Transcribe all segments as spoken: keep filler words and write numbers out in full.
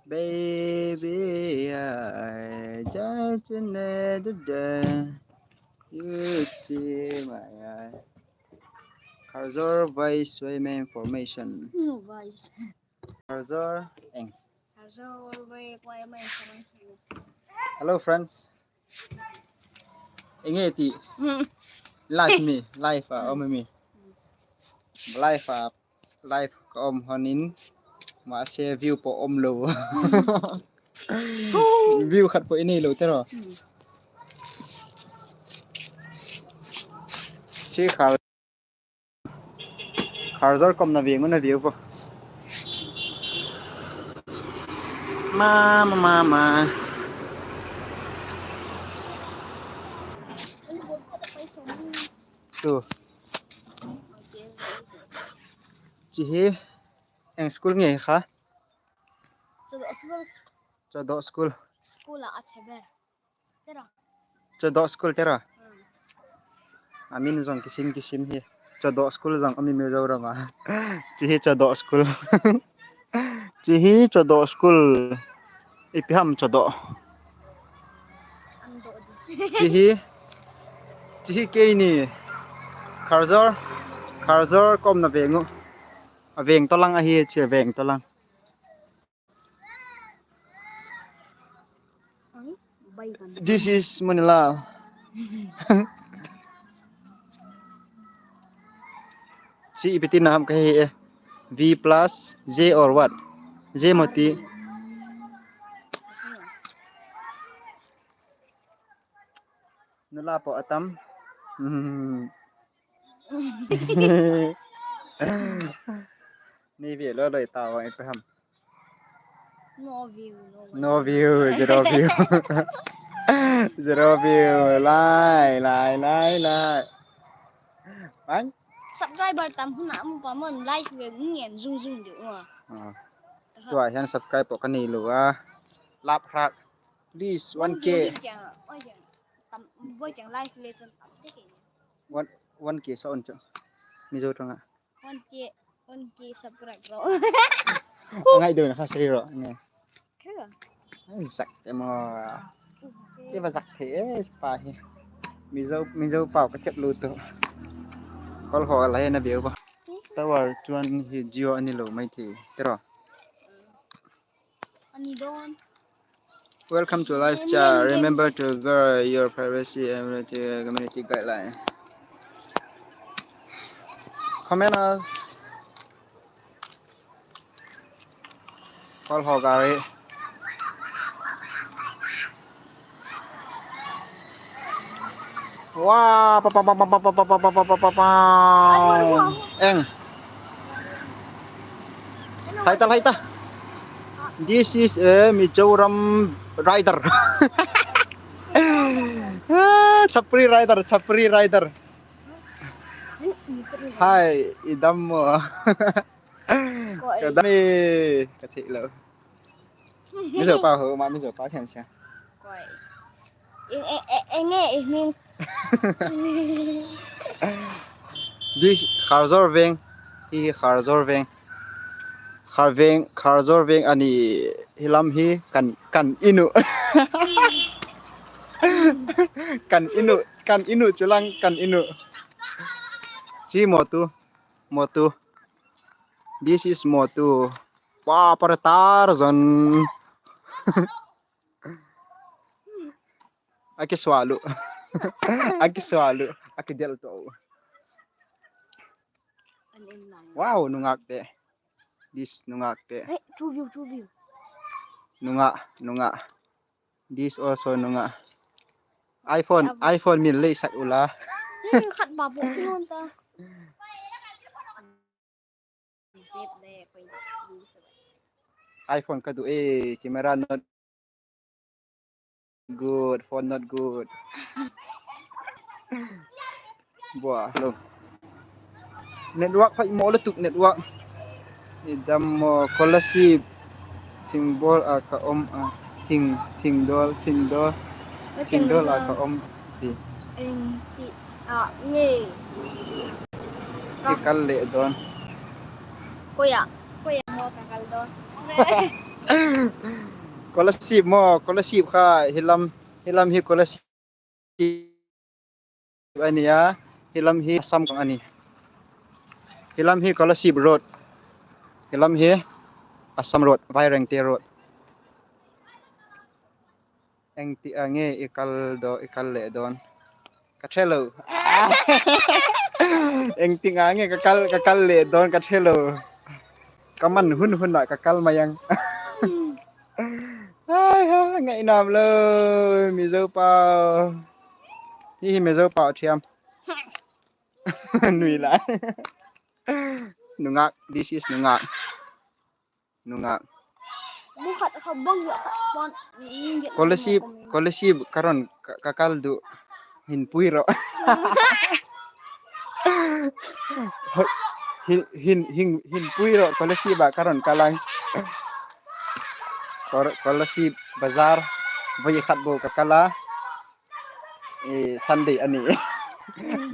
Baby, I just another day. You see my eye. Kharzawl voice way main formation. Hmm, voice. Kharzawl eng. Kharzawl way, way main formation. Hello, friends. Enge ti. Hmm. Live mi, live a, um mi. Hmm. Live a, live ka um honin. Mase view po um lou. Hmm. View khat po inei lou tero. Hmm. Chi khal. Kharzawl kom na veng u na veu po. Ma, ma, ma, ma. Tu. Chi hi eng school nge kha? Chodoh school. Chodoh school. School a ache ber. Tera. Chodoh school tera. Hmm. Amin jong kisim kisim hi. Chodoh school jong ami Mizoram a. Chi hi Chodoh school. Chi hi Chodoh school. Ipi ham Chodoh. An doh di. Chi hi. Chi hi keini. Kharzawl. Kharzawl kom na veng u. A veng to lang ahi, chi veng to lang. This is Manila. Si ipi tina ham kahe eh. V plus J or what? J moti. Nula po atam. Hmm. Ni ve loi loi ta vang ipi ham. No view, no view. No view, zero view. Zero view. Lai, lai, lai, lai. Bang? Subscriber tam huna mu pa mon like ve ngen jung jung de wa. Ah. Tua hian subscribe po ka nei lo a. Lap hrak. Please, one K. View chang, oi chang. Tam, boi chang like le chang tam te ke. One, one K sa on chu. Mizo tanga. One K, one K subscribe ro. Angai do na kha sei ro ne. Kha. Zak te mo. Te ba zak the e pa hi. Mizo, Mizo pau ka thep lu tu. Kol ho la he na biu ba. Tower chuan hi Jio ani lo mai the. Tero. Ani don. Welcome to live chat. Remember to guard your privacy and community guideline. Comment us. Call ho gari. Wow, pa, pa, pa. Eng. Hai ta, hai ta. This is a Mizoram rider. Ah, Chapri rider, Chapri rider. Hai, idam mo. Ka dam e, ka thei lo. Mizo pa ho, ma Mizo pa thiam sia. Koi. Eng, eng, eng, eng nge, eng nge. This Kharzawl veng. Hi Kharzawl veng. Kharzawl veng, Kharzawl veng ani hi lam hi kan, kan inu. Kan inu, kan inu chilang kan inu. Chi Motu, Motu. This is Motu. Wow, para Tarzan. Aki swalu. Aki swalu. Aki del to. Wow, nungak te. This nungak te. Eh, two view, two view. Nungak, nungak. This also nungak. iPhone, iPhone min lei sak ula. Hmm, khat ba bu nun ta. iPhone ka du e, camera not good, phone not good. Bua, lo. Network hoi mo le tuk network. Idam mo kolasip. Thingbol a ka om a. Thing, thingdol, thingdol. Thingdol a ka om. Ti. Eng ti a nge. Ti kal le don. Koya, koya mo ka kal don. Kolasib mo, Kolasib kha, hilam, hilam hi Kolasib ania, hilam hi Assam kong ani. Hilam hi Kolasib Road. Hilam hi Assam Road, Vairengte Road. Engti ange ikal do, ikal le don. Ka thelo. Engti ange kakal, kakal le don ka thelo. Kaman hun hun na kakal mayang. Ai ha, ngai nam lo, Mizo pau. Hi hi Mizo pau thiam. Nui la. Nungak, this is nungak. Nungak. Bukhat kha bang ya kha pon. Kolasib, Kolasib karon kakal du. Hin pui ro. Hin, hin, hin, hin pui ro, Kolasib a karon kalang. Kolasib bazar, voi khat bou kakala. Eh, Sunday ani.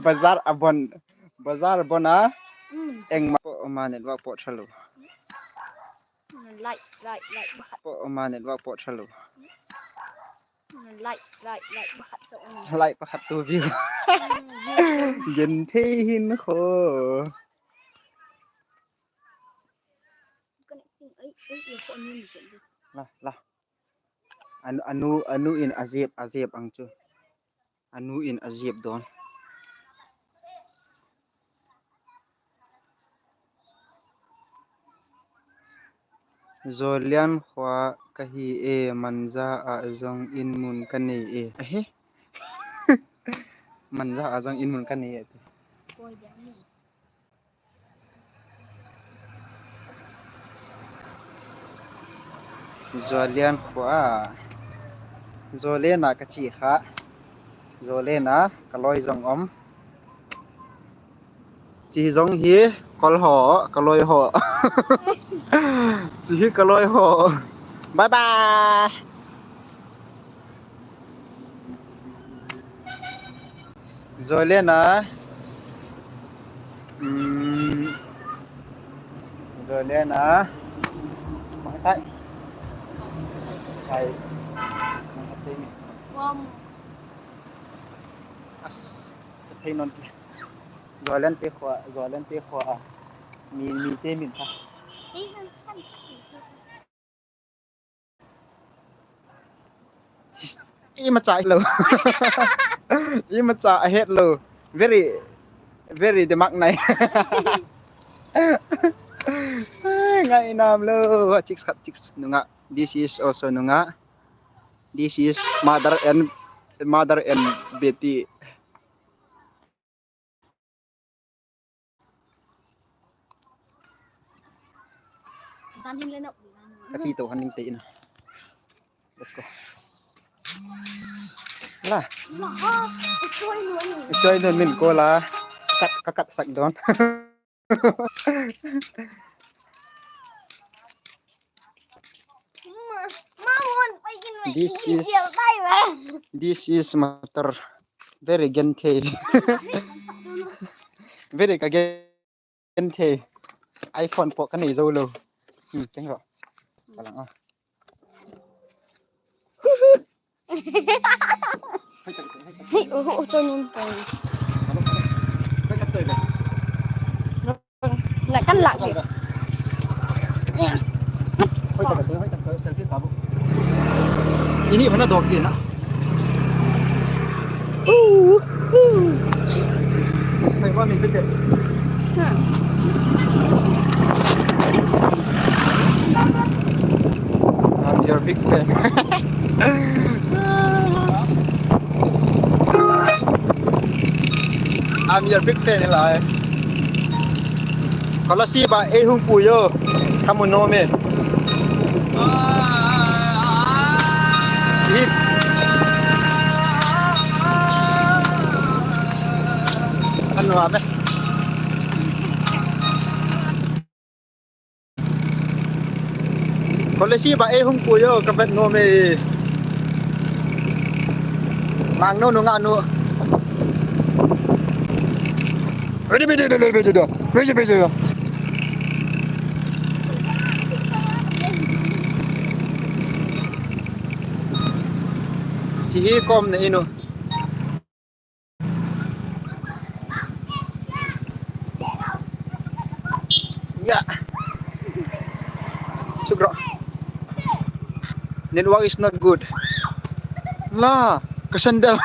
Bazar abon, bazar bona. Engma po ma network po thalo. Like, like, like, bakhat. Po ma network po thalo. Like, like, like, bakhat. Like pakhat to view. Genthei hin kho. La, la. Anu, anu, anu in ajep, ajep ang chu. Anu in ajep don. Zolian khua kahi e, Manja a jong in mun kanei e. Ahe. Manja a jong in mun kanei e. Zolian khua. Zolian a kachi kha. Zolian a kaloi jong om. Chi jong hi kol ho, kaloi ho. Chi hi kaloi ho. Bye bye. Zolena. Hmm. Zolena. Makai. Kai. Makai ni. As. Thei non. Zolen te khua, Zolen te khua. Mi, mi te min ta. Imacha lo. Imacha ahet lo. Very, very the mark nai. Ngai nam lo. Chicks khat chicks nunga. This is also nunga. This is mother and, mother and beti. Kachi to haning te ina. Let's go. La. Choi nun min ko la. Kat, kakat sak don. This is, this is matter. Very gentle. Very ka gentle. iPhone po ka nei zo lo. Hmm, keng ro. Kalang a. Hei, oh, oh, chon nun po. Na kan lak ni. Ini mana dok dia nak? Uh, uh. Hai, wa min pete. I'm your big fan. I'm your big fan, lai. Kolasib a ei hung pui o. Kamu nom e. Chi. Kan nuam e. Kolasib a ei hung pui o, ka vet nom e. Mangno nunga nu. Ready, ready, ready, ready, ready. Ready, ready, ready. Hiche hi kom na inu. Ya. Chukro. Network is not good. La, ka sandal.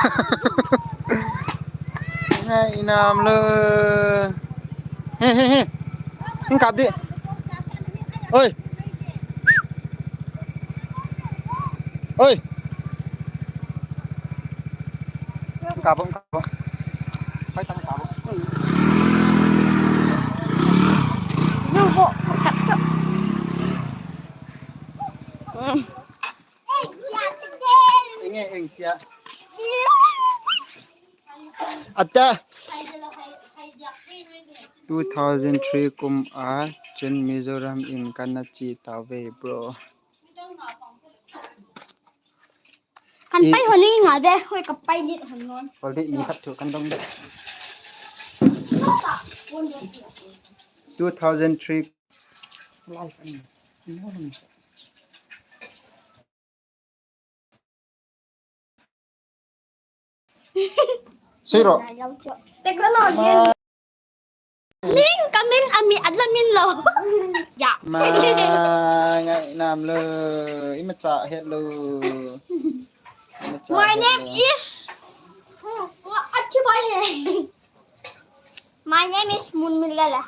Ngai inam lo. He, he, he. Hing kap di. Oi. Oi. Hing kap, hing kap. Pai tang kap. Yo, ho, ho, kap, kap. Hmm. Inge, eng sia. Ata. Two thousand three kum a chun Mizoram in kana che tauve, bro. Kan pai hon ni nga de, hoi ka pai ni hon non. Hol di ni khat thu kan dong de. Two thousand three. Life ani. Siro. Technology. Min, ka min, a min, adla min lo. Ya. Ma, ngai nam lo. Ima cha het lo. Ima cha My het name lo. Is. Hmm, what, what you buy here? My name is Munmilala.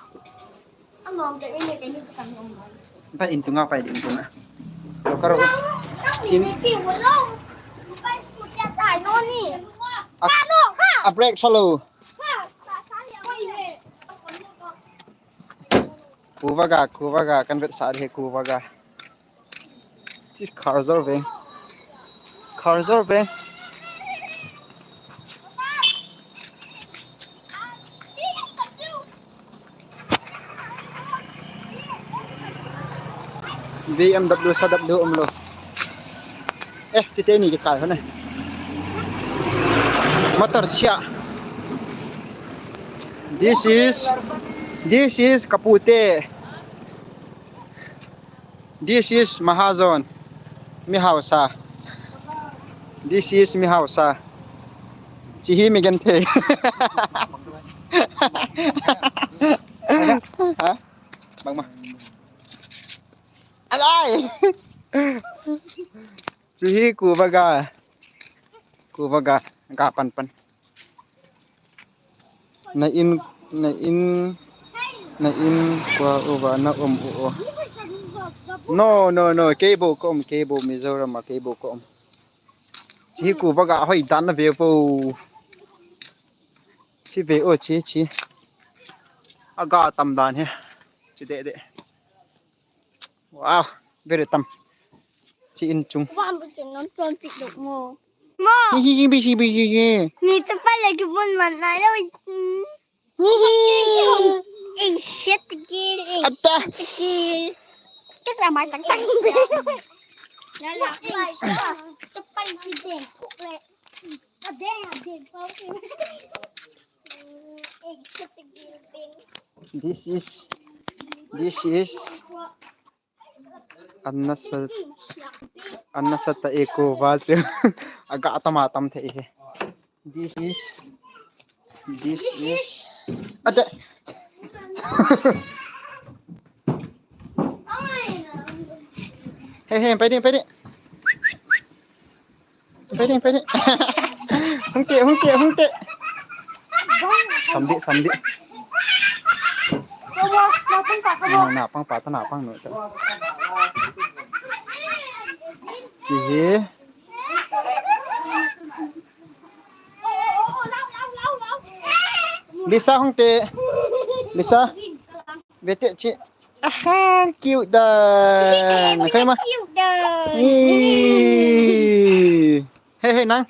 Pai in tunga, pai in tunga. Lo karo. In. A, a break salo. Kuvaga, kuvaga, kan vetsah he kuvaga. Chi kharjor veng. Kharjor veng. B M W, S W umlo. Eh, chite ni kikai hone. Motor chia. This is, this is kapute. This is Mahajon. Mi hausa. This is mi hausa. Chi hi mi genthei. Ha? Bang ma. Alai. Chi hi kuvaga. Kuvaga. Ga pan pan. Na in, na in, na in kua uva na um u o. No, no, no. Keibo ka um, keibo Mizoram a keibo ka um. Chi kuvaga hoi dan na ve vo. Chi ve o, chi, chi. Aga tam dan he. Chi de de. Wow, very tam. Chi in chung. Wan bu chin non ton pi dok mo. Mo. Hi, hi, hi, bi, hi, bi, hi, hi. Ni chapal le ki bun man na lo. Ni hi. Eng shit ki, eng Ata. Shit ki. Kita mai tang tang. Na la. Chapal ki de. Ade, ade. Eng shit ki. This is, this is Anasa, anasa ta eko ba chu. Aga atam atam thei he. This is, this is, ada. Hey, hey, pai ding, pai ding. Pai ding, pai ding. Hung te, hung te, hung te. Samdi, samdi. Na pang pa, na pang pa, ta na pang nu ta. Chi hi. Lisa hung te. Lisa. Ve te chi. Aha, cute dan. Kaya ma. Cute dan. Ih. Hey, hey, nang.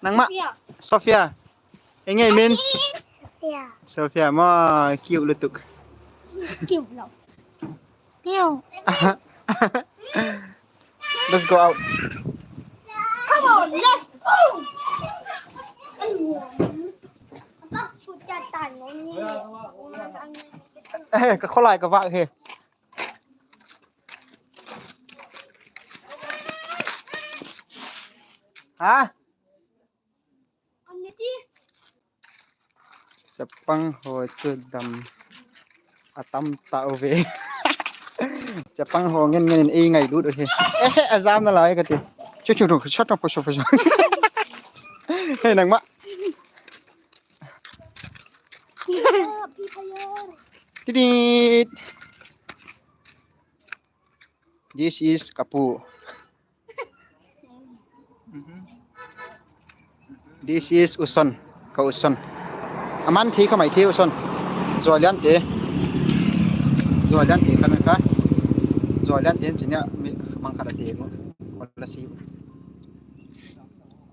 Nang ma. Sophia. Sophia. Enge min? Sophia. Sophia, ma cute lutuk. Cute lo. Meow. Let's go out. Come on, let's go. Eh, ka kholai ka vak he. Ha? Chapang ho chu dam atam tauve. Chapang ho ngen ngen in ei ngailut u hi. Eh, eh, ajam nalai kati. Chu chu chu, shut up, shut up, shut up. Hey, nangma. Tidit. This is Kapu. This is Uson. Ka Uson. Aman thi khamai thi Uson. Jolian te. Jolian te kana ka. Jolian te chinia mi mang khala te. Wala si.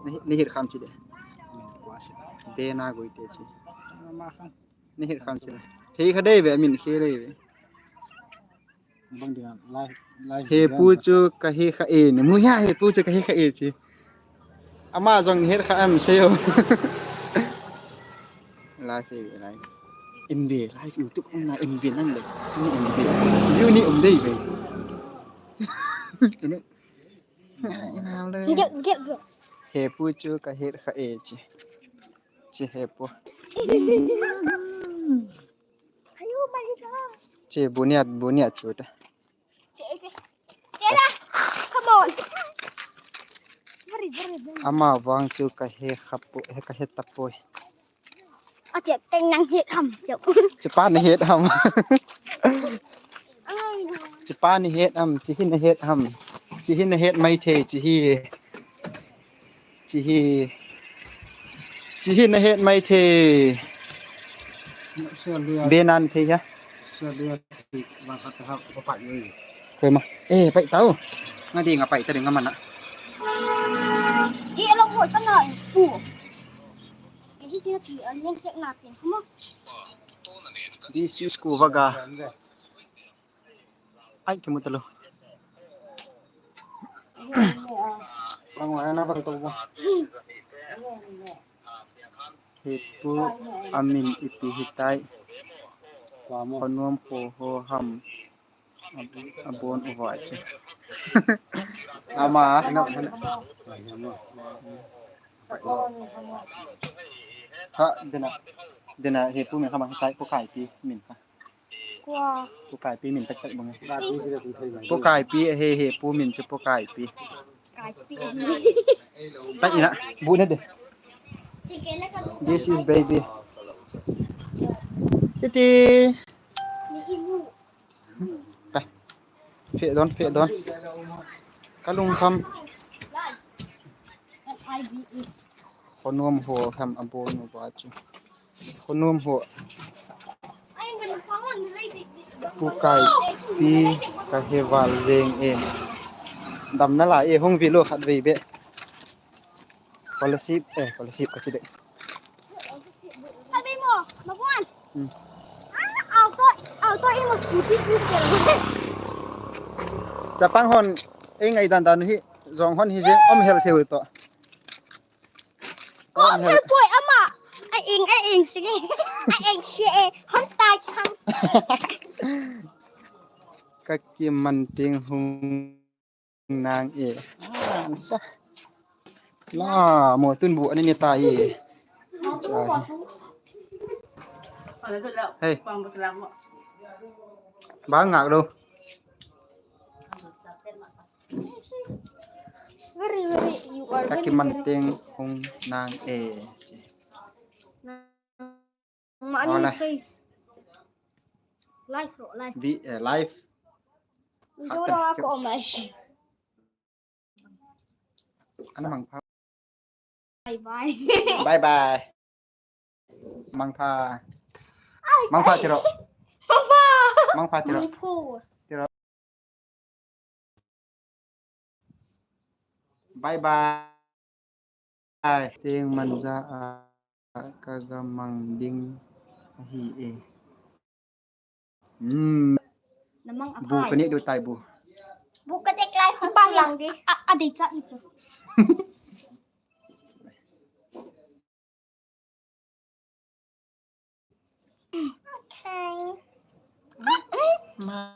Ni, ni hir kham chi de. Be na goi te chi. Ni hir kham chi de. Thi kha dei ve, amin khi dei ve. Bang dia, live, live Hepu chu ka he kha e, ni mu ya Hepu chu ka he kha e chi. Ama jong ni he kha em sei o. Live e, live. Em ve, live YouTube um na em ve nang le. Ni em ve. View ni um dei ve. Ni. Ina le. Get, get, get. Hepu chu ka he kha e chi. Chi Hepu. Ayo, my God. Chi bunia, bunia chu ta. Che, che. Che la. Come on. Very, very, very. Ama vang chu ka he kha pu, he ka he ta poi. Ache, teng nang het ham, che. Chi pa na het ham. Ai, no. Chi pa na het ham, chi hi na het ham. Chi hi na het mai thei, chi hi. Chi hi. Chi hi na het mai thei. Be nan thei ha. Koi ma. Eh, pai tau. Nga di nga pai ta di nga mana. Eh, along ho ta na. Pu. Eh, hi chi na pi, ah, yang tek na tin. Come on. This is Kuvaga. Ai, kimu talo. Hepu amin ipi hitai. Khonuam po ho ham. Abon uva chu. Ama. Ha, dena. Dena Hepu min khama hitai, Pu Kaipi min kha. Kua. Pu Kaipi min tak tak bang. Pu Kaipi, he, Hepu min chu Pu Kaipi. Kaipi. Tak ina, bu na de. This is baby. Titi. Pe. Fe don, fe don. Ka lungkham. Khonuam ho kham abon uva chu. Khonuam ho. Pu Kaipi ka he val jeng e. Dam nalai e, hung vi lo khat vei be. Scholarship, eh, scholarship ka chi de. Abi mo, mabuan. Hmm. Ah, auto, auto imo scooty, scooty. Chapang hon, eh, ngai dan dan hi, jong hon hi jeng, om hel theu to. Om hel poi ama. A ing, a ing, sige. A ing, sige. Hon tai chang. Ka kiman ting hung nang e. Ah, sa. La, mo tun bu ani ni ta e. Cha. Hey. Ba ngak lo. Very, very, you are very, very. Ka kiman ting hung nang e. Ma, ani face. Live ro, live. Bi, eh, live. Jora ko mash. Ana mangpha. Bye bye. Bye bye. Mangpha. Ai, mangpha tiro. Mangpha. Mangpha tiro. Mangpha. Tiro. Bye bye. Teng manja a ka ga mang ding ahi e. Hmm. Na mang a bu kai. Ka ne du tai bu. Bu ka tek lai hon pa lang di. A, a dei chat ni chu. Okay. Ma.